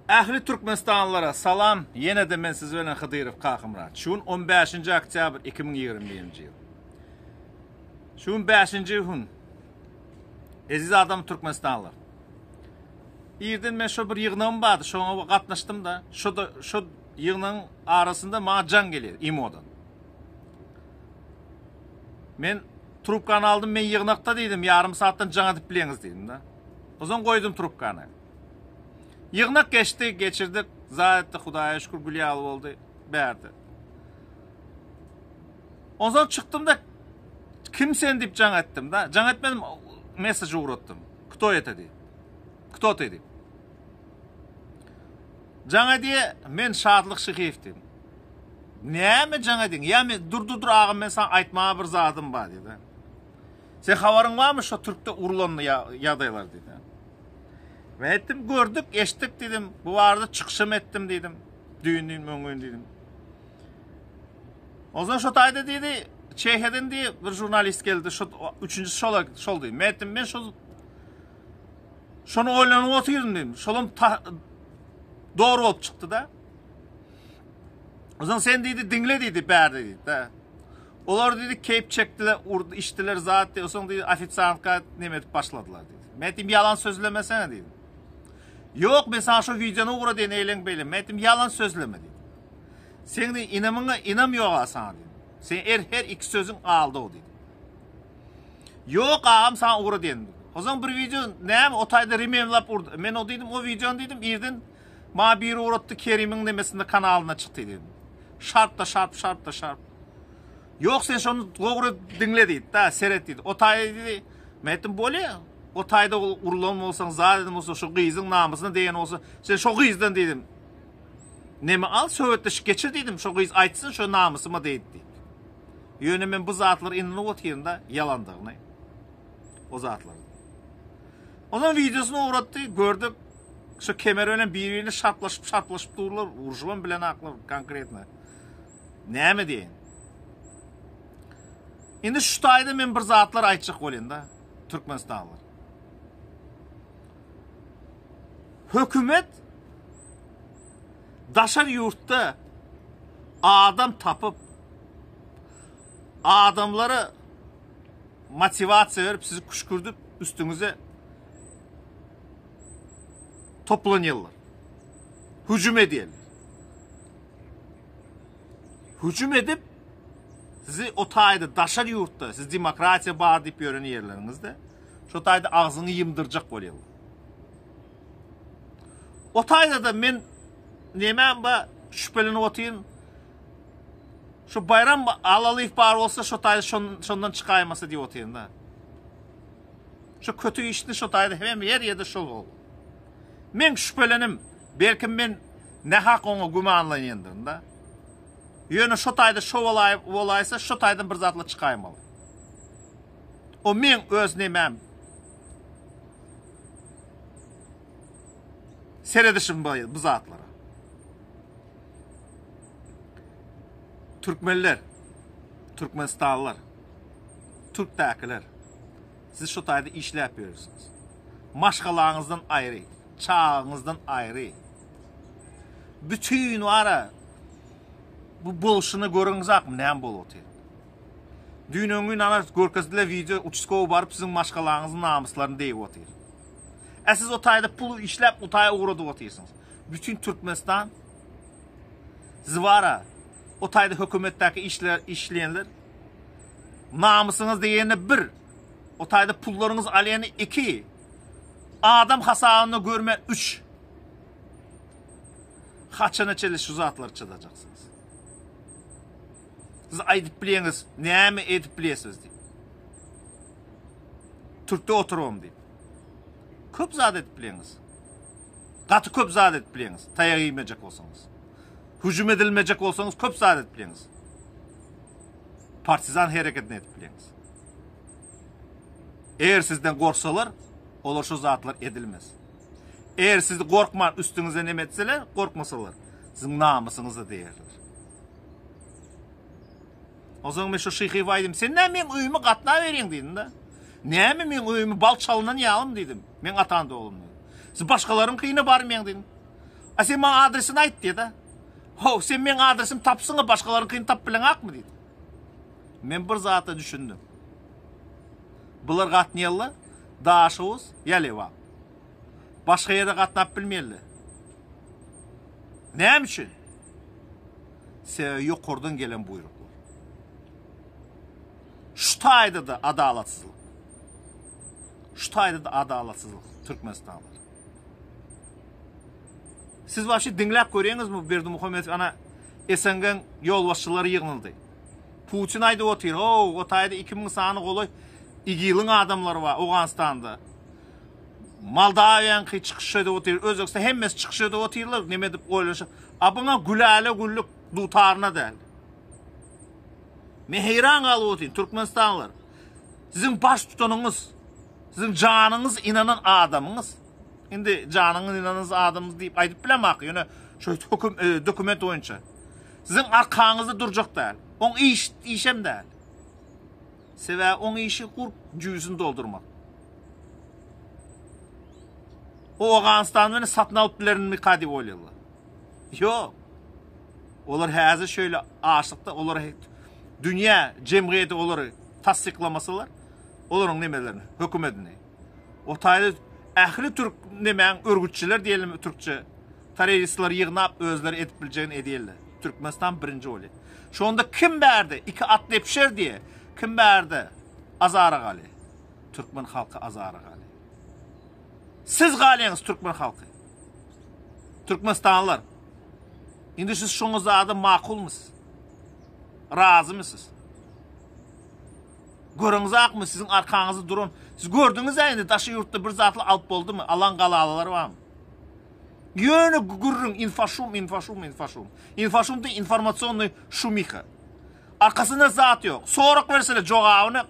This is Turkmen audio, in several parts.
Ähli Türkmenistanlylara salam, ýene-de men siz bilen Hydyrow Kakamyrat. Şu gün 15-nji oktýabr 2021-nji ýyl. Şu gün 5-nji gün. Eziz adam Türkmenistanlylar. Irden men şo bir ýygnagym bardy, şoňa gatnaşdym-da, şo-da şo ýygnagyň arasynda maňa jaň gelýär imodan. Men trubkany aldym, men ýygnakda diýdim, ýarym saatdan jaň edip bileňiz diýdim-de. Ozan goýdum trubkany. Ýygnak geçdi, geçirdik. Zat etdi, Hudaýa şükür gül ýaly boldy, bärde. Onsoň çykdym-da, kim sen diýip jaň etdim-de. Jaň etmedim, mesaj ugratdym. Kto это diýip. Kto ty diýip. Jaň edýä, men Şatlyk Şyhyýew diýdim. Näme jaň ediň? Ýa men dur dur dur agam men saňa aýtmaga bir zadym bar diýdi. Sen habaryň barmy şo türkde urulan ýagdaýlar diýdi. Men aýtdym gördük, eşitdik diýdim. Bu barada çykyşam etdim diýdim. Düýn düýn öňňün diýdim. Ondan şo taýda diýdi, Çehiýadan diýdi bir žurnalist geldi, şo üçünjisi şol şol diýdi. Men aýtdym men şol şony oýlanyp otyryn diýdim. Şolam dogry bolup çykdy-da. Ondan sen diýdi diňle diýdi bärde diýdi. Olar diýdi keýp çekdiler, urdy, içdiler zat diýdi. Soň diýdi ofitsiantka neme edip başladylar diýdi. Men diýdim ýalan sözlemesene diýdim. Ýok men saňa şu wideony ugradyň eýleň beýle. Men diýdim ýalan sözleme diýdim. Seň diýdim inamyňa inam ýok a saňa diýdim. Sen er her iki sözüň aldaw diýdim. Ýok agam saňa ugradýan. Ozan bir wideo näme o taýda rememlap urdy. Men o diýdim o wideony diýdim irden maňa biri ugratdy Kerimiň nemesinde kanalynda çykdy diýdim. Şarp da şarp şarp da şarp. Ýok sen şony dogry diňle diýdi da seret diýdi. O taýda diýdi. Men aýtdym bolýa. O taýda urulan bolsaň zat eden bolsa şu gyzyň namysyna degen bolsa sen şo gyzdan diýdim. Neme al söhbetleşik geçir diýdim. Şo gyz aýtsyn şo namysyma degdi diýip. Ýöne men bu zatlara inanyp otyryn da ýalandygyny. O zatlary. Ondan wideosyny ugratdy, gördük. Şu kemer bilen bir-birini şarplaşyp şarplaşyp durlar, uruşybam bilenaklar konkretno. Näme diýeýin? Indi şu taýda men bir zatlar aýtjak bolýan da, Türkmenistanlylar. Hökümet daşary ýurtda adam tapyp adamlara motiwasiýa berip sizi küşkürdip üstüňize toplanýarlar. Hüjüm edýärler. Hüjüm edip sizi o taýda daşary ýurtda siz demokratiýa bar diýip ýören ýerleriňizde şo taýda agzyňy ýymdyrjak bolýarlar. O taýda da men nemäm ba şübhelenip otyryn. Şu Baýram Alalyýew bar bolsa şo taýda şondan çykaýmasa diýip otyryn da. Şu kötü işni şo taýda hem her ýerde şol bol. Men şübhelenim, belkim men nähak oňa gümanlanýandyryn da. Ýöne şo taýda şo bolaý bolaýsa şo taýdan bir zatlar çykaýmaly. O meň öz nemäm. Seredişim bu zatlara. Türkmenler, Türkmenistanlylar, Türkdäkiler, siz şu taýda işläp ýörüsiňiz. Maşgalaňyzdan aýry, çagaňyzdan aýry. Bütin ara bu bolşuny görüňizakmy näme bolup otyr? Düýn öňňin ana görkezdiler wideo uçaskowy baryp siziň maşgalaňyzyň namyslaryny degip otyr. Ä siz o taýda pul işläp o taýa ugradyp otyrsyňyz. Bütin Türkmenistan sizi bara o taýda hökümetdäki işler işleýänler namysyňyz degende bir o taýda pullaryňyzy alýany iki adam hasabynda görme üç haçana çenli şu zatlary çydajaksyňyz? Siz aýdyp bilýäňiz, näme edip bilýärsiňiz diýip. Türkde oturabam diýip. Köp zat edip bilýäňiz. Gaty köp zat edip bilýäňiz. Taýak iýmejek bolsaňyz. Hüjüm edilmejek bolsaňyz köp zat edip bilýäňiz. Partizan hereketini edip bilýäňiz. Eger sizden gorksalar, olar şu zatlar edilmez. Eger sizi gorkman üstüňize neme etseler, gorkmasalar, siziň namysyňyza degerler. Onsoň men şu Şyhyýewe aýdym, sen näme meň öýüme gatnaberýäň diýdim-de. Näme meň öýümi bal çalynan ýalym diýdim. Meň atan doglum diýdim. Siz başgalaryňkyna barmaýaň diýdim. A sen maňa adresini aýt diýdi. How, sen meň adresimi tapsyň-a, başgalaryňkyny tapyp bileňakmy diýdi. Men bir zata düşündim. Bular gatnaýarlar Daşoguz ýa Lebap. Başga ýere gatnap bilmeýärler. Näme üçin? Sebäbi ýokardan gelen buýruklar. Şu taýda-da adalatsyzlyk. Şu taýda-da adalatsyzlyk Türkmenistanlylar. Siz wapşe diňläp görýäňizmi Berdimuhamedow ana SNG-iň ýolbaşçylary ýygnaldy. Putin aýdyp otyr, How, o taýda 2000 sany golaý IGIL-iň adamlary bar Owganystanda. Moldawiýaňky çykyş edip otyr, Özbegistan hemmesi çykyş edip otyrlar, neme edip oýlaşyp. A buňa güläle güllük dutaryna däl. Men heýran galyp otyryn, türkmenistanlylar. Siziň baş tutanyňyz, siziň janyňyz ynanan adamyňyz. Indi janyňyz ynananz adamyňyz diýip aýdyp bilemok, ýöne şu höküm e, dokument boýunça. Siziň arkaňyzda durjak däl. Oň iş işem däl. Sebäbi oň işi gurp jübüsini doldurmak. O Owganystan bilen satyn alyp bilerinmika diýip oýlaýarlar. Ýok. Olar häzir şeýle açlykda olar dünýä jemgyýeti olary tassyklamasalar, olaryň nemelerini, hökümetini. O taýda ähli türk nemäň örgütçiler diýelim türkçe terroristleri ýygnap özleri edip biljegini edýärler. Türkmenistan birinji bolýar. Şonda kim bärde iki at depişer diýe, kim bärde azara galýar? Türkmen halky azara galýar. Siz galýaňyz türkmen halky. Türkmenistanlylar. Indi siz şoňa zada makulmysyz? Razymysyz? Göreňizakmy siziň arkaňyzda duran? Siz gördüňiz-ä indi daşy ýurtda bir zatly alyp boldumy? Alan galalar barmy? Ýöne gürrüň infoşum, infoşum, infoşum. Infoşum diýip informasionnyý şumiha. Arkasynda zat ýok. Sorak berseler jogabyny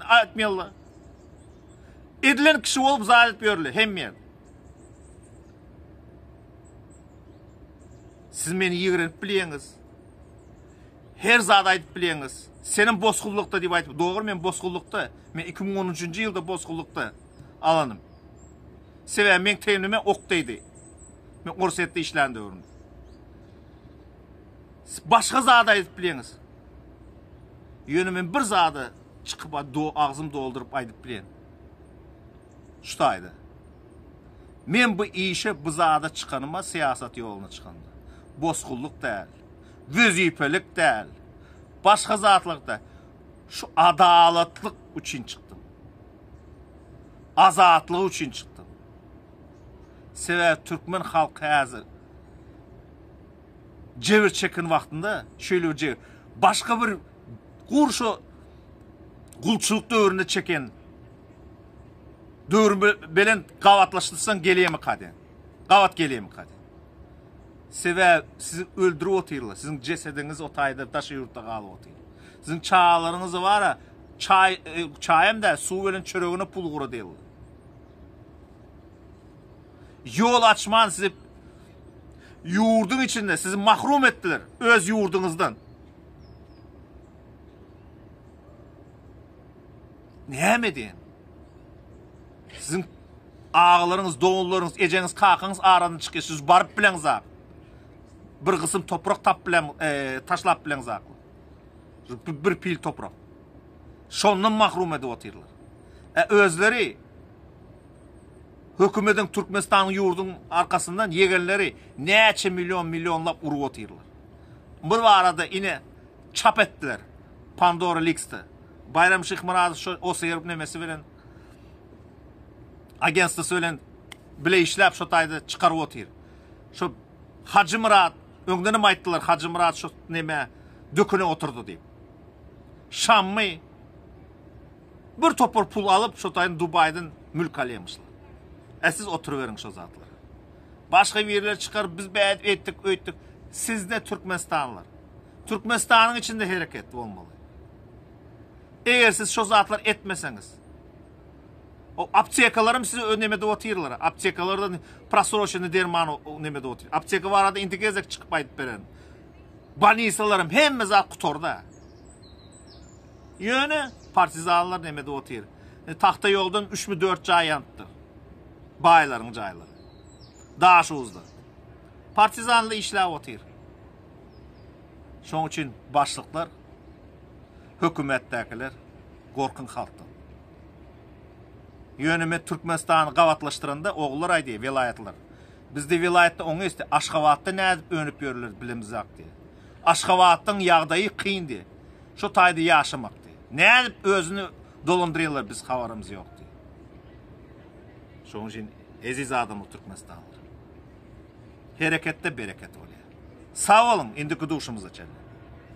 aýtmaýarlar. Edilen kişi bolup zat edip ýörler hemme ýerde. Siz meni ýigrenip bilýäňiz. Her zat aýdyp bilýäňiz. Senem bosgunlykda diýip aýdyp, dogry men bosgunlykda. Men 2013-nji ýylda bosgunlykda alanym. Sebäbi meň tegnime ok degdi. Men Orsýetde işlän döwrümde. Başga zat aýdyp bilýäňiz. Ýöne men bir zady çykyp do agzym dolduryp aýdyp bilýän. Şu taýda. Men bu işe bu zada çykanyma syýasat ýoluna çykanda. Bosgunlyk däl. Wezipelik däl. Başga zatlyk däl. Şu adalatlyk üçin çykdym. Azatlyk üçin çykdym. Sebäbi türkmen halky häzir jebir çeken wagtynda şeýle bir jebir başga bir gurşa gulçulyk döwründe çeken döwrüme belent gabatlaşdyrsaň gelýärmika diýen. Gabat gelýärmika diýen. Sebäbi sizi öldürip otyrlar. Siziň jesediňiz o taýda daşary ýurtda galyp otyr. Siziň çagalaryňyz bar-a, çaý, e, çaýam däl, suw bilen çöregine pul guradýarlar. Ýol açman sizi ýurduň içinde sizi mahrum etdiler öz ýurduňyzdan. Näme diýen? Siziň agalaryňyz, doganlaryňyz, ejeňiz, kakaňyz aradan çykýar. Siz baryp bileňzak. Bir gysym toprak tap bilen, e, taşlap bileňzak. Bir pil toprak. Şondan mahrum edip otyrlar. E, özleri hökümetiň Türkmenistanyň ýurduň arkasyndan ýegenleri näçe million millionlap urup otyrlar. Bu barada ine çap etdiler. Pandora Leaks'te. Baýram Şyhmyradow şo OSR nemesi bilen agentstwosy bilen bile işläp şo taýda çykaryp otyr. Şo Hajymyrat öňdenem aýtdylar Hajymyrat şo neme döküne oturdy diýip. Şammy bir topar pul alyp şo taýdan Dubaýdan mülk alýamyşlar. E siz oturyberiň şo zatlara. Başga birleri çykaryp biz bäýdip etdik öýtdik. Sizde Türkmenistanlylar. Türkmenistanyň içinde hereket bolmaly. Eger siz şo zatlar etmeseňiz, o aptekalarym sizi önemede otyrlar. Aptekalardan prosroçenny derman nemede otyr. Apteka barada indi gezek çykyp aýdyp bererin. Bolnisalarym hemme zat gutardy. Ýöne partizanlar nemede otyr. E, tahta ýoldan 3 mi 4 jaý ýanypdyr. Baýlaryň jaýlary. Daşoguzda. Partizanly işläp otyr. Şoň üçin başlyklar, hökümetdäkiler gorkuň halkdan. Ýöne men Türkmenistany gabatlaşdyranda ogullar aýdýar, welaýatlar. Bizde welaýatda oňa isdi, Aşgabatda nädip önüp ýörler bilemizak diýýär. Aşgabatdyň ýagdaýy kyn diýýär. Şo taýda ýaşamak diýýär. Nädip özüni dolandyrýarlar biz habarymyz ýok diýýär. Şonuň üçin eziz adamlar Türkmenistanlylar. Hereketde bereket bolýar. Sag boluň, indiki duşumyza çenli.